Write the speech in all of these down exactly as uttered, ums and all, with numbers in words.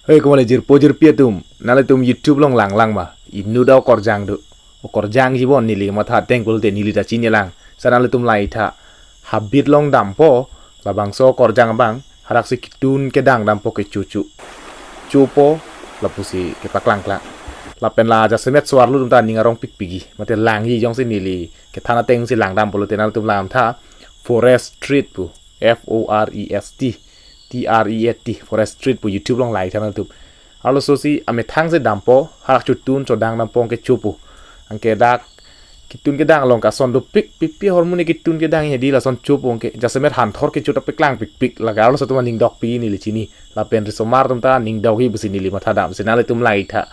Hei, komat le jirpo jirpi atum, nanglitum YouTube along langlang ma? Inut a okorjang do. Okorjangji bon neli matha ateng pulote neli ta chinilang. Sa nanglitum langtha. Habit along dampo, labangso okorjang abang, hadaksi kitun kedang dampo, kechocho. Chopo, lapusi kepaklangklang. Lapen la jasemet so-arlo atum ta aning arong pikpikji. Mate langji, jongsi neli kethan atengsi langdam pulote nanglitum langtha. Forest Street pu. F O R E S T. T R E A T, Forest Street pu YouTube along langtha nanglitum. Arlososi amethang si dampo, hadak chotun chodang dampo, anke chopo. Anke dak kitun kedang along ke ason dopik, pipi ahormu ne kitun kedang hedi, lason chopo, anke jasemet hanthor kecho ta paklang pikpik, lake arloso atum aning dokpi neli chini. Lapen risomar atum ta aning dokji pusi neli matha dam, si nanglitum langtha.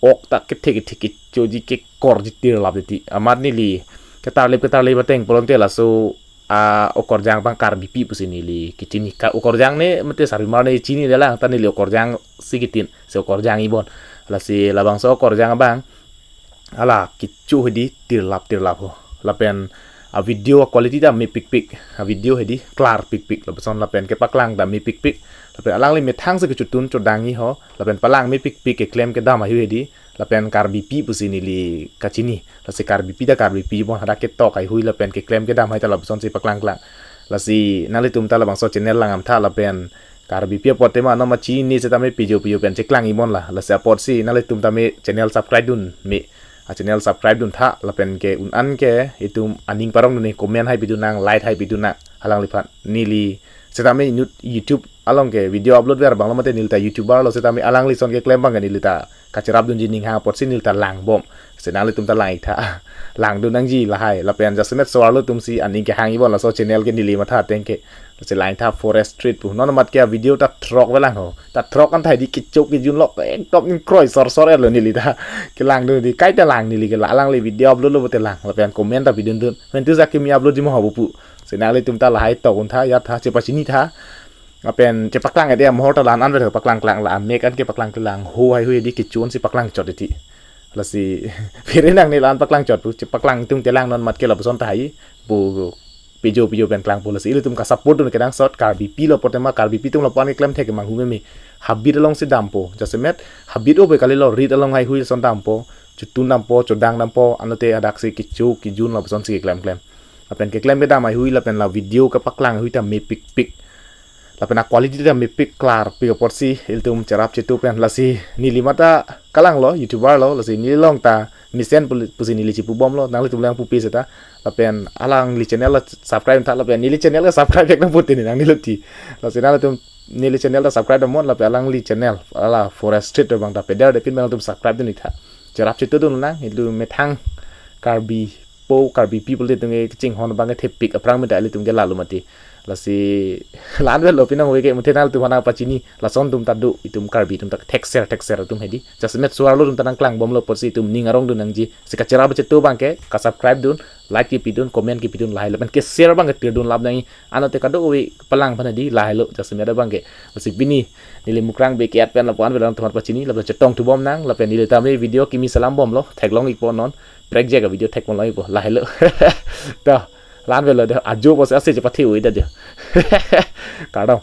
Ok ta kethe kethe kechoji, kekorji tirlap titi. Amat neli ketarlip ketarlip ateng pulote laso a okorjang abang Karbipi pusi neli kechini. Ka okorjang ne mate sarpimar ne chinidelang, ta neli okorjang si kitin, si okorjangji bon. Lasi labangso okorjang abang, ala kecho hedi tirlap tirlap ho. Lapen a video quality ta mepikpik, a video hedi klar pikpik, lapuson lapen kepaklang ta mepikpik. Lapen alangli methang si kechotun chodangji ho, lapen palang mepikpik, keklem kedam ahut hedi. Lapen Karbipi pusi neli kachini. Lasi Karbipi ta Karbipi bon, hadak ketok haihui lapen keklem kedam hai ta lapusonsi paklangklang. Lasi nanglitum ta labangso channel langdamtha, lapen Karbipi apot tema non ma chini setame pijo pijo pen cheklangji bon la. Lasi apotsi nanglitum tame channel subscribe dun me. A channel subscribe duntha, lapen ke un-an ke itum aning parong dun ne, comment hai pidun nang, like hai pidun nang, alangliphan. Neli setame inut YouTube along ke video upload ver abang lo, mate neli ta YouTuber lo, setame alangli ason keklem abang ke neli ta kacherap dunji ning hang apotsi neli ta langbom. Si nanglitum ta langtha. Langdun nangji lahai. Lapen jasemet so-arlo atumsi aning kehangji bon laso channel ke neli matha ateng ke. Si langtha Forest Street pu. Non amat ke a video ta throk velang ho. Ta throk an thai di, kecho kejun lok, ekdom ingkroi sorsor lo neli ta. Kelangdun di, kaita lang neli ke la, alangli video upload lo pulote lang. Lapen comment ta pidun dun. Mentu jaki mi upload ji mo ho pu. Si nanglitum ta lahai tok untha, yat tha, chepachini tha. Lapen chepaklang ede mohor ta la-an an ver paklangklang, la amek an kepaklang kelang ho haihui di, kechonsi paklang chot titi. Lasi phere nangne la-an paklang chot pu, chepaklang tung telang, non amat ke lapuson tahai pu, pijo pijo pen klangpo. Lasi ilitum ka support dun kenangsot, Karbipi lo apot tema, Karbipi atum lapu-an keklem thek manghu meme. Habit alongsi dampo, jasemet habit obe kalilo, rit along haihui ason dampo, chotun dampo, chodang dampo, anlote hadaksi kecho kejun lapusonsi keklem klem. Lapen keklem kedam haihui lapen la video kepaklang haihui ta mepikpik. Lapen a quality ta mepik klarpik apotsi ilitum cherap chetu pen. Lasi neli mate kalang lo, YouTuber lo, lasi neli along ta mesen pul-, pusi neli chepubom lo, nanglitum lang pupe seta. Lapen alangli channel la subscribe tha, lapen neli channel la subscribe ek nang putin nangnelo ti. Lasi nanglitum neli channel ta subscribe damnon, lapen alangli channel, ala Forest Street abang ta peder de pin, nanglitum subscribe dun tha. Cherap chetu dun nang, ilitum methang Karbipo, Karbipi pulote itum ke kachinghon abang ke thepik aphrang meta ilitum ke lalo mati. Lasi la-an ver lo pinang we ke, muthe nanglitum aphan nangpachini, lason atum ta do, itum Karbi atum ta thekser thekser atum hedi. Jasemet so-arlo atum ta nangklangbom lo apotsi itum ning arong dun nangji. Si kacherap chetu abang ke, ka subscribe dun, like kepidun, comment kepidun lahai, lapen ke share abang ke tirdun lap nangji. Anlote kadokave palang aphan hedi lahai lo, jasemet abang ke. Lasi pini neli mukrang be kiat pen lapu-an velang atum aphan pachini, lapen chetong thubom nang, lapen neli tame video kimi salam bom lo, theklong ikpo non, prekjak a video thekpon long ikpo, lahai lo. To, la-an ver lo de, ajo pusi ase chepathe ui da jo. Kardom.